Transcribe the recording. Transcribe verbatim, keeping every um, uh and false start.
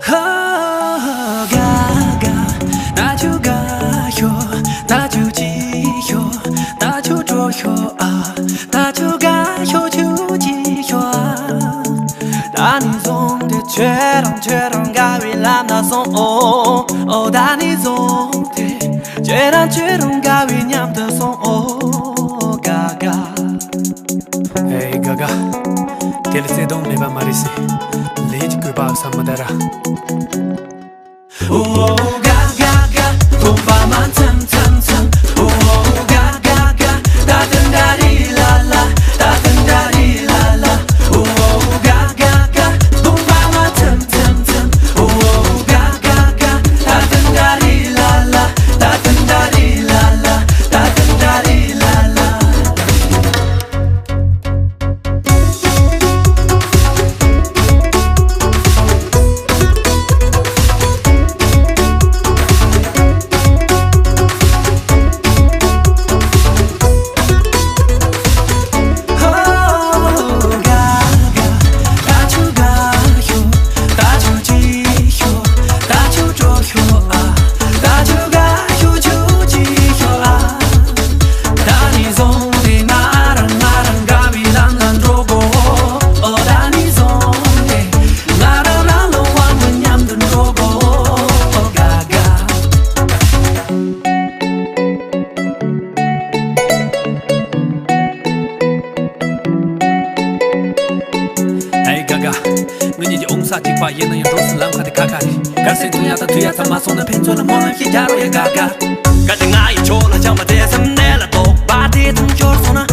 ཧ། ག་ག་ད་ཆུ་ག་ཤོ། ད་ཆུ་ཅི་ཤོ། ད་ཆུ་གྲོ་ཤོ་ཨ། ད་ཆུ་ག་ཤོ་ཆུ་ཅི་ཤོ་ཨ། ད་ནི་བཟུང་སྟེ་ཁྱོད་རང་ཁྱོད་རང་དགའ་བའི་ལམ་ན་སོང་། ཨོ་ཨོ་ད་ནི་བཟུང་སྟེ་ཁྱོད་རང་ཁྱོད་རང་དགའ་བའི་མཉམ་དུ་སོང་། ཨོ་ག་ག་ཨེ་ག་ག་དེ་ལ་བརྩེ་དུང་མེད་པ་མ་རེད་ཟེར། ལས་ཀྱི་གུས་པ་བསམ་མི་ད་ར། ཨོ་ག་ག་ག་དུང་པ་མ་འཚམ་འཚམ་འཚམ། ཨོ་ག་ག་ག་ད་དུང་ད་རི་ལ་ལ། ད་དུང་ད་རི་ལ་ལ། ཨོ་ག་ག་ག་དུང་པ་མ་འཚམ་འཚམ་འཚམ། ཨོ་ག་ག་ག་ད་དུང་ད་རི་ལ་ལ། ད་དུང་ད་རི་ལ་ལ། ད་དུང་ད་རི་ལ་ལ། ཨེ་ག་ག་ང་གཉིས་ཀྱི་ཨོང་ས་གཅིག་པ་ཡིན་ན་ཡང་འགྲོ་སྲིད་ལམ་ཁ་དེ་ཁ་ཁ་རེད། དཀར་སེང་ཐུང་ཡག་དང་དུས་ཡག་ཐ་མ་སོང་ན་ཕན་ཚུན་ལ་སྨོན་ལམ་ཞིག་རྒྱག་རོགས་ཡ་ག་ག་ག་དེ་ང་ཡི་ཕྱོགས་ལ་བཅངས་པ་དེ་སེམས་གནས་ལ་རྟོགས་པ་དེ་ཐུང་ཤོར་སོང་ན།